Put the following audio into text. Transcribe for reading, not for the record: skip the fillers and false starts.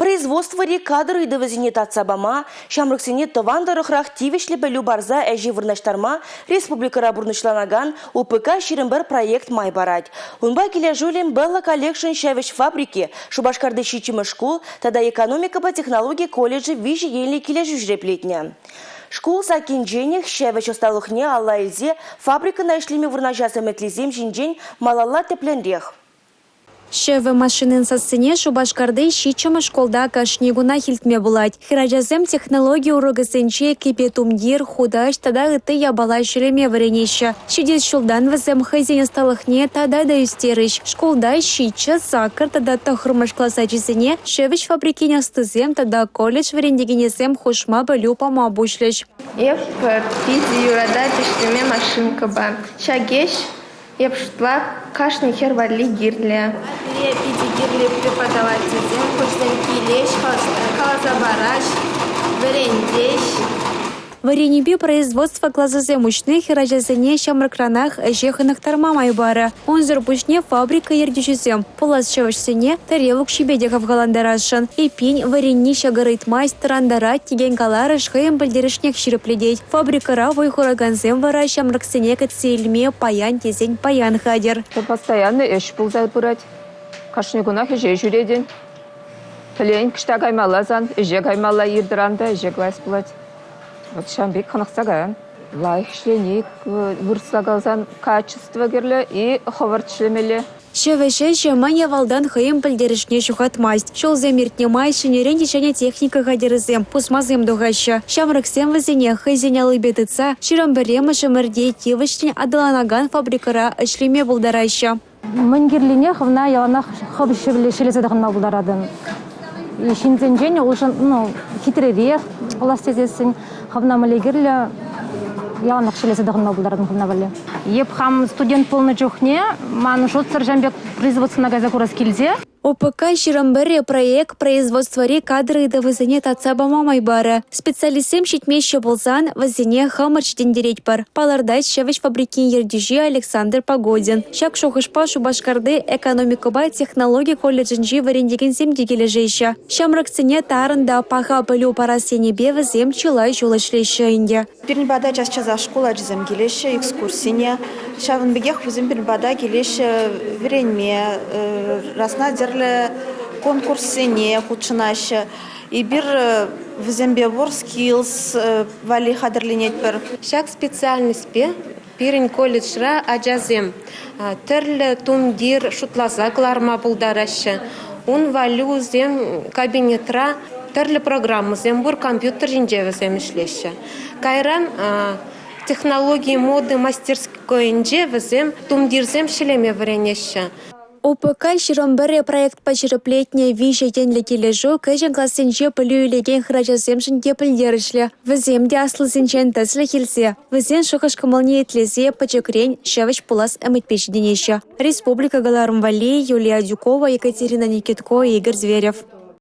Производствӑри кадр ыйтӑвӗсене татса пама, ҫамрӑксене тӑван тӑрӑхрах тивӗҫлӗ пӗлӳ парса ӗҫе вырнаҫтарма республикӑра пурнӑҫланакан УПК-21 проект май парать. Унпа килӗшӳллӗн Белла Коллекшн ҫӗвӗҫ фабрики, Шупашкарти ҫиччӗмӗш шкул тата экономикӑпа технологи колледжӗ виҫӗ енлӗ килӗшӳ ҫирӗплетнӗ. Шкул саккинченех ҫӗвӗҫ ӑсталӑхне алла илсе фабрикӑна ӗҫлеме вырнаҫас ӗмӗтлисем ҫинчен малалла тӗплӗнрех. Ҫӗвӗ машинин сассине Шупашкарти ҫиччӗмӗш шкулта кашни кунах илтме пулать. Хӗрачасем технологи урокӗсенче кӗпе-тумтир, хутаҫ тата ытти япала ҫӗлеме вӗренеҫҫӗ. Ҫитес ҫултан вӗсем хӑйсен ӑсталӑхне тата та ӳстерӗҫ. Шкулта ҫиччӗ, саккӑр тата тӑххӑрмӗш класс ачисене ҫӗвӗҫ фабрикин ӑстисем тата колледж вӗрентекенӗсем хушма пӗлӳ пама пуҫлӗҫ. Эп питӗ юратать ӗҫлеме машинкӑпа. Ҫак ӗҫ Эп шутлап, кашни хӗр валли кирлӗ. Пире питӗ кирлӗ преподавательсем, хӑшсем килеҫ, каласа параҫ, вӗрентеҫ. Вӗренӳпе производство класӗсем уҫни хӗрачасене ҫамрӑкранах ӗҫе хӑнӑхтарма май парӗ. Унсӑр пуҫне фабрика ертӳҫисем пулас ҫӗвӗҫсене тӗрев укҫипе те хавхалантарасшӑн. Эппин, вӗренни ҫӑкӑр ыйтмасть, тӑрантарать текен каларӑш хӑйӗн пӗлтерӗшнех ҫирӗплетет. Фабрикӑра вӑй хуракансем вара ҫамрӑксене кӗтсе илме паян тесен паян хатӗр. Постоянно ӗҫ пулса пырать. Кашни кунах ӗҫе ҫӳретӗн. Пӗлен, кӑҫта каймалла сан, ӗҫе каймалла ир тӑран та ӗҫе каяс пулать. Вот ҫавӑн пек хӑнӑхса каян. Лайӑх ӗҫлени, вырӑсла каласан, качество кирлӗ и хӑвӑрт ӗҫлемелле. Ҫӗвӗҫ ӗҫӗ мӗн авалтан хӑйӗн пӗлтерӗшне ҫухатмасть. Ҫулсем иртнӗ май ҫӗнӗрен те ҫӗнӗ техника хатӗрӗсем, пусмасем тухаҫҫӗ. Ҫамрӑксем вӗсене хӑйсен аллипе тытса 21-мӗш ӗмӗрте тивӗҫлӗн аталанакан фабрикӑра ӗҫлеме пултараҫҫӗ. Мӗн кирлине хӑвна яланах хӑв ҫӗлесе тӑхӑнма пултаратӑн. Ҫынсенчен ну, хитререх пулас тесессӗн хӑвна мӗнле кирлӗ яланах ҫӗлесе тӑхӑнма пултаратӑн хӑвна валли. Эп хам студент пулнӑ чухне ман шутсӑр ҫам пек производствӑна кайса курас килсе. ОПК 21 проект производствӑри кадр ыйтӑвӗсене татса пама май парӗ. Специалистсем ҫитмеҫҫӗ пулсан вӗсене хамӑр ҫитӗнтеретпӗр, палӑртать ҫӗвӗҫ фабрикин ертӳҫи Александр Погодин. Ҫак шухӑшпа Шупашкарти экономикӑпа технологи колледжӗнчи вӗрентекенсем те килӗшеҫҫӗ. Ҫамрӑксене тарӑн та паха пӗлӳ парас енӗпе вӗсем чылай ҫул ӗҫлеҫҫӗ ӗнтӗ. Пирӗн пата час-часах шкул ачисем килеҫҫӗ экскурсине. Ҫавӑн пекех вӗсем пирӗн пата килеҫҫӗ вӗренме, расна тӗрлӗ конкурссене хутшӑнаҫҫӗ. Эпир вӗсемпе WorldSkills валли хатӗрленетпӗр. Ҫак специальностьпе пирӗн колледжра ачасем тӗрлӗ тумтир шутласа кӑларма пултараҫҫӗ. Ун валли вӗсем кабинетра тӗрлӗ программӑсем пур, компьютер ҫинче вӗсем ӗҫлеҫҫӗ. Кайран технологи моды мастерскойӗнче вӗсем тумтирсем ҫӗлеме вӗренеҫҫӗ. ОПК 21 проектпа ҫирӗплетнӗ виҫӗ енлӗ килӗшӳ кӗҫӗн классенче пӗлӳ илекен хӗрачасемшӗн те пӗлтерӗшлӗ. Вӗсем те аслисенчен тӗслӗх илсе, вӗсен шухӑш-кӑмӑлне итлесе пӗчӗкрен ҫӗвӗҫ пулас ӗмӗтпе ҫитӗнеҫҫӗ. Республика кӑларӑм валли Юлия Адюкова, Екатерина Никитко, Игорь Зверев.